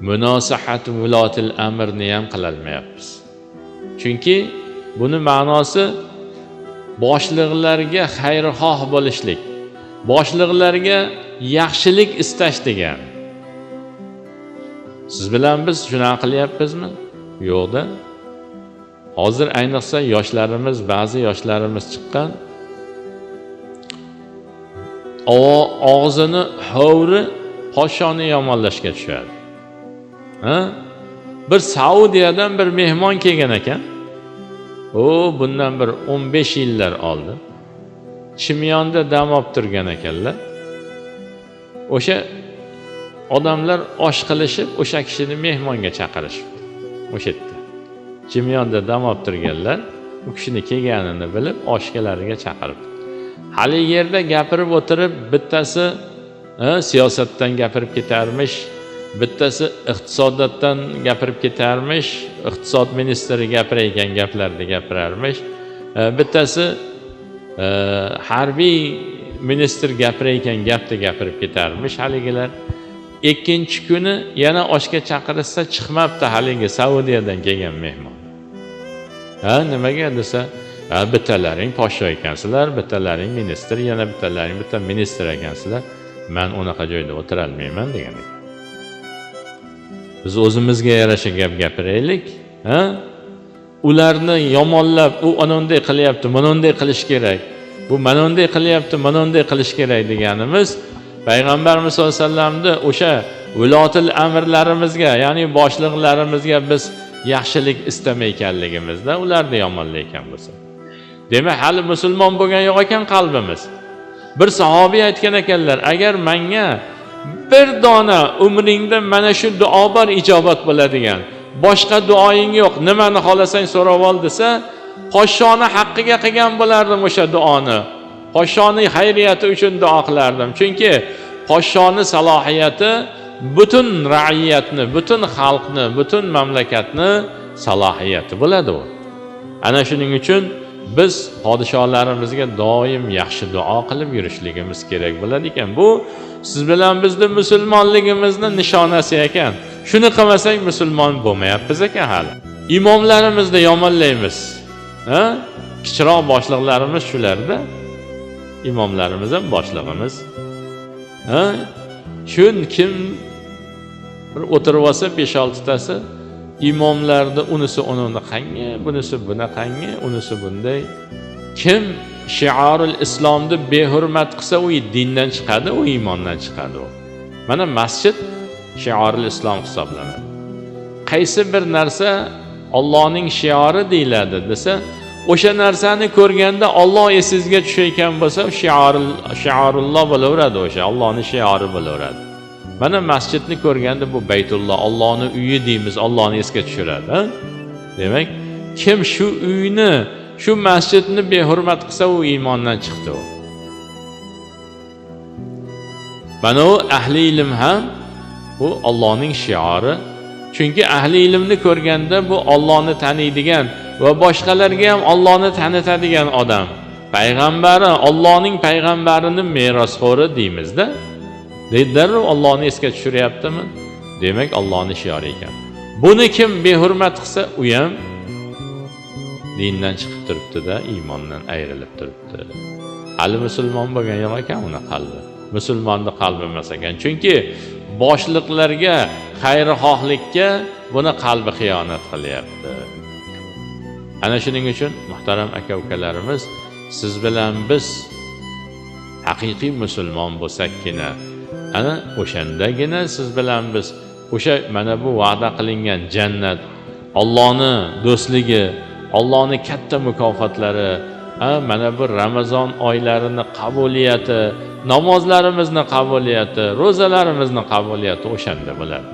Munosahat vulotil amrni ham qilolmayapmiz. Chunki buni ma'nosi boshliqlarga xayrixoh bo'lishlik, boshliqlarga yaxshilik istash degan. Siz bilan biz shunaqa qilyapmizmi? Yo'qda. Hozir ayniqsa yoshlarimiz, ba'zi yoshlarimiz chiqqan, og'zini hovri podshoni yomonlashga tushadi. Ha? Bir Saudiyadan bir mehmon kelgan ekan. O, bundan bir 15 yillar oldin. Chimyonda dam olib turgan ekanlar. O'sha odamlar osh qilishib, o'sha kishini mehmonga chaqirishibdi. O'sha yerda. Chimyonda dam olib turganlar u kishini kelganini bilib, oshkalariga chaqiribdi. Hali yerda gapirib o'tirib, bittasi siyosatdan gapirib ketarmish, bittasi iqtisodiyotdan gapirib ketarmish, iqtisod ministri gapirayotgan gaplarni gapirarmish, bittasi harbiy ministr gapirayotgan gapni gapirib ketarmish haligilar. Ikkinchi kuni yana oshga chaqirishsa chiqmabdi haligi Saudiyadan kelgan mehmon. Ha, nimaga desa, ha, bittalaring podsho ekansizlar, bittalaring ministr, yana bittalaring bitta ministr ekansizlar. Men unaqa joyda o'tirolmayman degan ekan. Biz o'zimizga yarasha gap gapiraylik, ha? Ularni yomonlab, u ana unday qilyapti, mana unday qilish kerak. Bu mana unday qilyapti, mana unday qilish kerak deganimiz Payg'ambarimiz sollallohu alayhi vasallamni o'sha vilotil amrlarimizga, ya'ni boshliqlarimizga biz yaxshilik istamayotganligimizda ularni yomonlayotgan bo'lsa. Demak, hali musulmon bo'lgan yo'q ekan qalbimiz. Bir sahobiy aytgan ekanlar, agar menga bir dona umringda mana shu duo bor ijobat bo'ladigan, boshqa duoying yo'q, nimani xohlasang so'rab ol desa, podshoni haqqiga qilgan bo'lardim o'sha duoni. Podshoni xayriyati uchun duo qilardim. Chunki podshoni salohiyati butun ra'iyatni, butun xalqni, butun mamlakatni salohiyati bo'ladi u. Ana shuning uchun biz podshohlarimizga doim yaxshi duo qilib yurishligimiz kerak bo'ladi ekan. Bu siz bilan bizni musulmonligimizni nishonasi ekan. Shuni qilmasak musulmon bo'lmayapmiz ekan hali. Imomlarimizni yomonlaymiz. Ha? Kichikroq boshliqlarimiz shularda. Imomlarimiz ham boshlig'imiz. Ha? Shu kim bir o'tirib olsa 5-6 tasi imomlarni unisi unaqangi, bunisi bunaqangi, unisi bunday. Kim shiorul islomni behurmat qilsa, u dindan chiqadi, u iymondan chiqadi u. Mana masjid shiorul islom hisoblanadi. Qaysi bir narsa Allohning shiori deyiladi desa, o'sha narsani ko'rganda Alloh esingizga tushayotgan bo'lsa, shiorulloh bo'laveradi o'sha, Allohning shiori bo'laveradi. Mana masjidni ko'rganda bu Baytulloh, Allohning uyi deymiz, Allohni esga tushiradi. Ha? Demak, kim shu uyni, shu masjidni behurmat qilsa, u iymondan chiqdi u. Mana u ahli ilm ham bu Allohning shiori. Chunki ahli ilmni ko'rganda bu Allohni taniydigan va boshqalarga ham Allohni tanitadigan odam. Payg'ambari, Allohning payg'ambarini merosxo'ri deymizda. Darrov Allohni esga tushiryaptimi? Demak, Allohning shiori ekan. Buni kim behurmat qilsa, u ham dindan chiqib turibdi-da, iymondan ayrilib turibdi. Hali musulmon bo'lgan yo'q ekan uni qalbi. Musulmonni qalbi emas ekan. Chunki boshliqlarga, xayrixohlikka buni qalbi xiyonat qilyapti. Ana shuning uchun muhtaram aka-ukalarimiz, siz bilan biz haqiqiy musulmon bo'lsakkina, ana o'shandagina siz bilan biz o'sha mana bu va'da qilingan jannat, Allohning do'stligi, Allohning katta mukofotlari, mana bu Ramazon oylarini qabuliyati, namozlarimizni qabuliyati, ro'zalarimizni qabuliyati o'shanda bo'ladi.